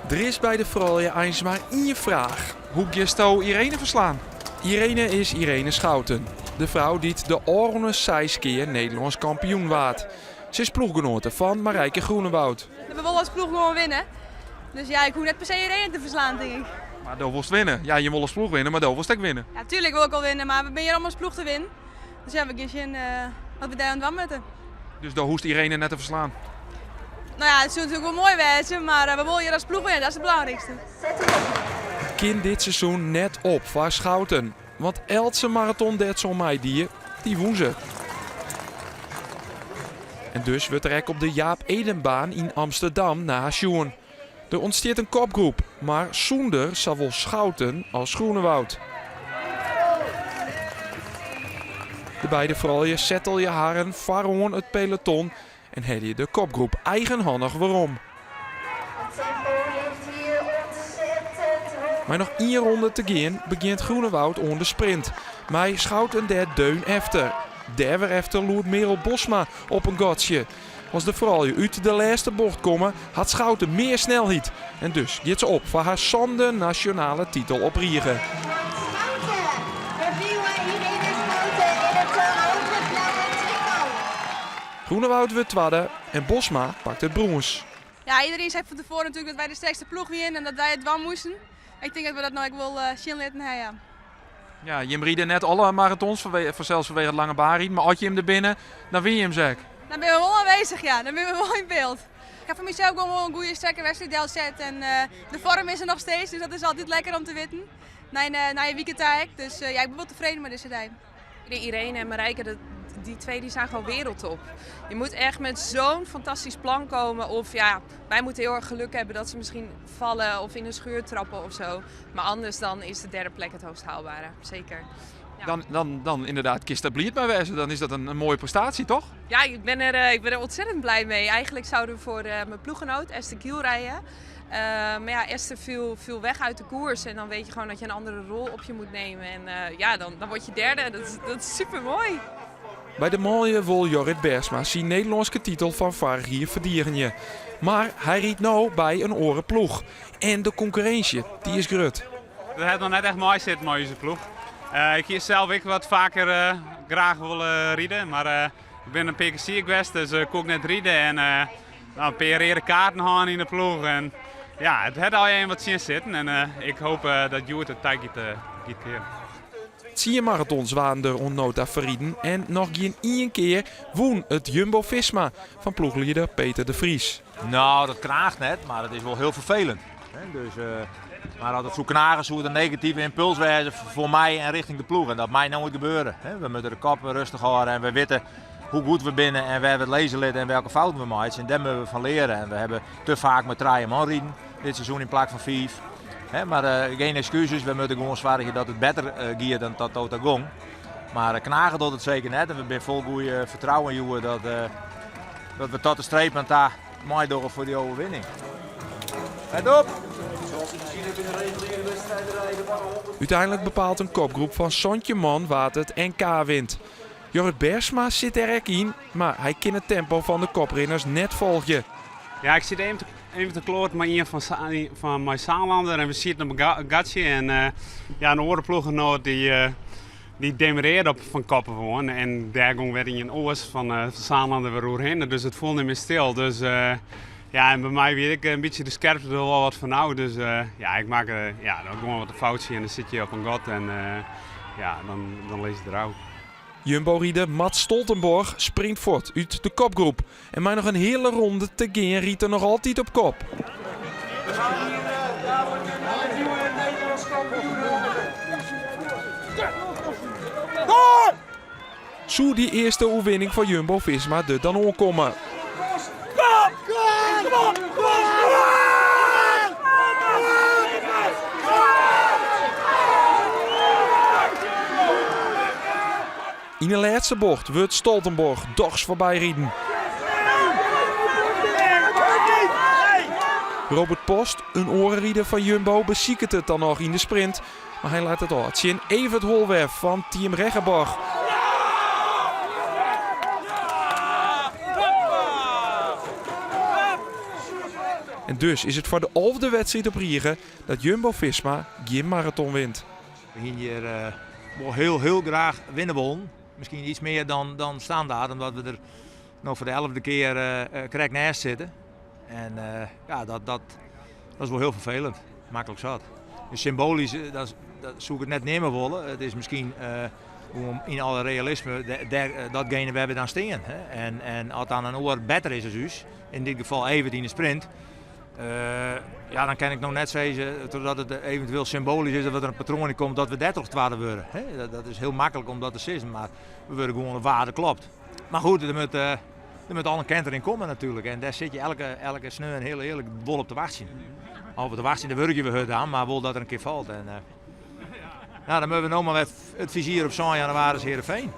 Der is by de froulju eins mar ien fraach. Hoe giesto Irene ferslaan? Irene is Irene Schouten, de frou dy't de ôfrûne seis kear Nederlânsk kampioen waard. Se is ploechgenoate fan Marijke Groenewoud. We wolle as ploech gewoan winne. Dus ja, ik hoech net per se Irene te ferslaan, tink ik. Mar do wolst winne. Ja, je wolle as ploech winne, mar do wolst ek winne. Ja, tuerlik wol ik wol winne, mar we binne hjir om as ploech te winnen. Dus ja, we gean sjen wat we dêr oan dwaan moatte. Dus do hoechst Irene net te ferslaan? No ja, it soe natuerlik wol moai wêze, mar we wolle hjir as ploech winne, dat is it belangrykste. Kin dit seizoen net op foar Schouten, want eltse maraton dêr't se oan meidie, dy wûn se. En dus wurdt der ek op de Jaap Edenbaan yn Amsterdam nei har sjoen. Der ûntstiet in kopgroep, mar sûnder sawol Schouten as Groenewoud. De beide froulju settelje harren foaroan it peloton en helje de kopgroep eigenhannich werom. Mei noch ien ronde te gean begjint Groenewoud oan de sprint, mei Schouten dêr deun efter. Dêr wer efter loert Merel Bosma op in gatsje. As de froulju út de lêste bocht komme, hat Schouten mear snelheid en dus giet se op foar har sande nasjonale titel op rige. Groenewoud wurdt twadde en Bosma pakt it brûns. Ja, iedereen sei fan tefoaren natuerlik dat wy de sterkste ploech wienen en dat wy it dwaan moasten. Ik tink dat we dat no ek wol sjen litten ha, ja. Ja, jim ride net alle marathons, fansels fanwege it lange baanriden, mar as jim der binne, dan winne jim se ek. Dan binne we wol aanwezig, ja. Dan binne we wol yn byld. Ik ha foar mysels gewoan wol in goede sterke wedstriid delset en de foarm is der noch steeds, dus dat is altyd lekker om te witten. Nei in wike ta ek, dus ja, ik bin wol tefreden mei dizze dei. Irene en Marijke, dat, die twee die zijn gewoon wereldtop. Je moet echt met zo'n fantastisch plan komen. Of ja, wij moeten heel erg geluk hebben dat ze misschien vallen of in een schuur trappen of zo. Maar anders dan is de derde plek het hoogst haalbare, zeker. Ja. Dan, dan, dan inderdaad, kinst der bliid mei wêze. Dan is dat in moaie prestaasje, toch? Ja, ik ben er ontzettend blij mee. Eigenlijk zouden we voor mijn ploeggenoot Esther Kiel rijden. Maar ja, Esther viel weg uit de koers. En dan weet je gewoon dat je een andere rol op je moet nemen. En ja, dan word je derde. Dat is super mooi. By de manlju wol Jorrit Bergsma syn Nederlânske titel fan foarich jier ferdigenje. Mar hy rydt no by in oare ploech. En de konkurrinsje, dy is grut. Dat hat noch net echt meisitten mei ús ploech. Ik hie sels ek wat faker graach wollen ride, mar ik bin in pear kear siik west, dus koe ik net ride. En in pear reade kaarten hân yn de ploech. En ja, it hat al even wat tsjin sitten en ik hoop dat hjoed it tij giet kearen. Tsien marathons waarden der oant no ta ferriden en noch gjin ien kear wûn it Jumbo-Visma fan ploechlieder Peter de Vries. No, dat knaacht net, mar it is wol hiel ferfelend. Dus, mar as it soe knage, soe it in negative ympuls wêze foar my en richting de ploech. En dat mei noait gebeure. We moatte de kop rêstich hâlde en we witte hoe goed we binne en wêr we it lizze litte en welke fouten we meitsje. En dêr moatte we fan leare. En we hawwe te faak mei trije man riden dit seizoen yn plak fan fiif. Mar gjin ekskuses, we moatte gewoan soargje dat it better giet dan dat tot gong. Mar knage docht it seker net en we binne fol goede fertrouwen hjoed dat we tot de streep oan ta meidogge foar dy overwinning. Let op! Uteinlik bepaalt in kopgroep fan 17 man wa't it NK wint. Jorrit Bergsma sit dêr ek yn, mar hy kin it tempo fan de koprinners net folgje. Ja, ik sit even te kloaten mei ien fan mei Zaanlander en we sieten op in gatsje en ja, in oare ploeggenoat dy demerearde op fan kop oan en dêr gong wer ien oars fan Zaanlander wer oerhinne, dus it foel net mear stil. Dus ja, en by my wie ek in bytsje de skerpte der wol wat fan ôf, dus ja, ik makke ja, dan gewoan wat in foutsje en dan sit je op in gat en ja, dan lis je derôf. Jumbo-rider Mats Stoltenborg springt fuort út de kopgroep. En mei noch in heale ronde te gean rydt er noch altyd op kop. We gaan hier dadelijk een nieuwe Nederlands kampioen huldigen. Door! Soe dy earste oerwinning foar Jumbo-Visma der dan oankomme? Kom! Kom op! Yn 'e lêste bocht wurdt Stoltenborg dochs foarby riden. Robert Post, in oare rider fan Jumbo, besiket it dan noch yn de sprint, mar hy leit it ôf tsjin Evert Hoolwerf fan Team Reggeborgh. En. En dus is it foar de alfde wedstriid op rige dat Jumbo-Visma gjin maraton wint. We hiene hjir wol hiel, hiel graach winne wollen. Miskien iets mear dan standaard, omdat we der no foar de elfde kear krekt neist sitte. En ja, dat, dat, dat is wol hiel ferfelend. Maklik sat. Dus symboalysk, dat, dat soe ik it net neame wolle. It is miskien gewoan yn alle realisme datgene wêr't we dan stean. Hè. En as dan in oar better is as ús, yn dit gefal Evert yn de sprint, ja, dan kin ik no net sizze, trochdat it eventueel symboalysk is dat der in patroan yn komt, dat we dêrtroch twadde wurde. Hè. Dat is hiel maklik om dat te sizzen, mar we wurde gewoan op waarde klopt. Mar goed, der moat al in kentering komme natuerlik. En dêr sit je elke sneon hiel earlik wol op te wachtsjen. Of te wachtsjen, dêr wurkje we hurd oan, mar wol dat der in kear falt. En nou, dan moatte we no mar wer it fizier op 7 jannewaris Heerenveen.